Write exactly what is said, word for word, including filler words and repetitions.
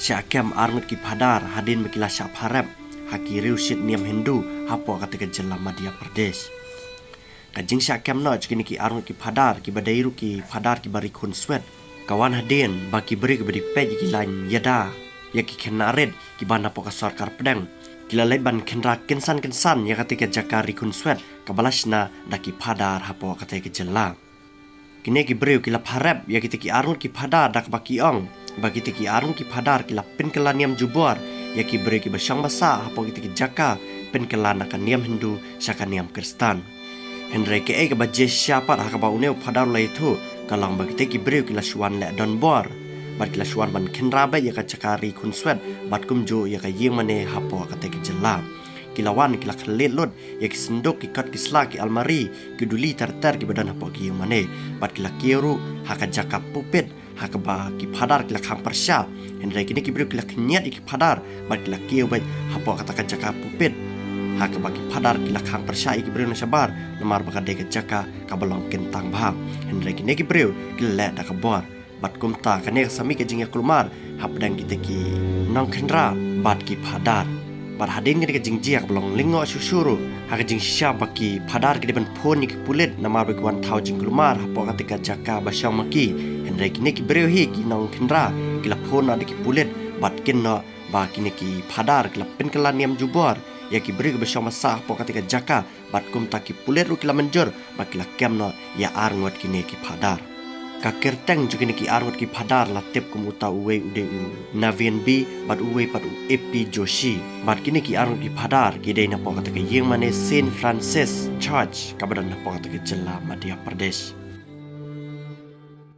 Shah kem arngut ki phadar hadien ba ki la shah pharep ha ki riewshit niam Hindu hapoh kata ka jylla Madhya Pradesh. Ka jingshah kem noh jong kine ki arngut ki phadar kiba dei ruh ki phadar kiba ri khunswet ka wan hadien ba ki briew kiba dei peit ïa ki lain ïada ïa ki khynnah rit kiba na hapoh ka sorkar pdeng ki la leit ban khynra kynsan kynsan ïa kata ka jaka ri khunswet kaba la shna da ki phadar hapoh kata ka jylla. Kine ki briew ki la pharep ïa kita ki arngut ki phadar da kaba ki ong ba kita ki arngut ki phadar ki la pynkylla niam jubor ïa ki briew kiba shong ba sah hapoh kita ki jaka, pynkylla na ka niam Hindu sha ka niam Khristan. Hynrei kaei kaba jia shisha pat ha kaba une u phadar u la ïathuh ka long ba kita ki briew ki la shu wan leh donbor bad ki la shu wan ban khynra beit ïa ka jaka ri khunswet bad kumjuh ïa ka ïingmane hapoh kata ka jylla. Ki la wan ki la khlad lut ïa ki synduk, ki kot, ki sla, ki almari, ki duli ter ter kiba don hapoh ki ïingmane bad ki la kiew ruh ha ka jaka pulpit ha kaba ki phadar ki la khang pyrshah. Hynrei kine ki briew ki la khynñiat ïa ki phadar bad ki la kiew beit hapoh kata ka jaka pulpit ha kaba ki phadar ki la khang pyrshah ïa ki briew na shabar namar ba ka dei ka jaka kaba long kyntang bha. Hynrei kine ki briew ki la leh da ka bor. Bad kumta kane ka sa mih ka jingïakulmar hapdeng kita ki nongkhynra bad ki phadar. Bad hadien kane ka jingjia kaba long lyngngoh shuh shuh ruh ha ka jingshisha ba ki phadar ki dei ban phone ïa ki pulit namar ba ki wan thaw jingkulmar hapoh kata ka jaka ba shong ma ki. Hynrei kine ki briew hi ki nongkhynra ki la phone noh da ki pulit bad kin noh ba kine ki phadar ki la pynkylla niam jubor ïa ki briew kiba shong ba sah hapoh kata ka jaka. Bad kumta ki pulit ruh ki la mynjur ba ki la kem noh ïa arngut kine ki phadar. Ka kyrteng jong kine ki arngut ki phadar la tip kum uta uwei u dei u Naveen B bad uwei pat u A P Joshi. Bad kine ki arngut ki phadar ki dei na hapoh kata ka ïingmane Saint Francis Church kaba don na hapoh kata ka jylla Madhya Pradesh.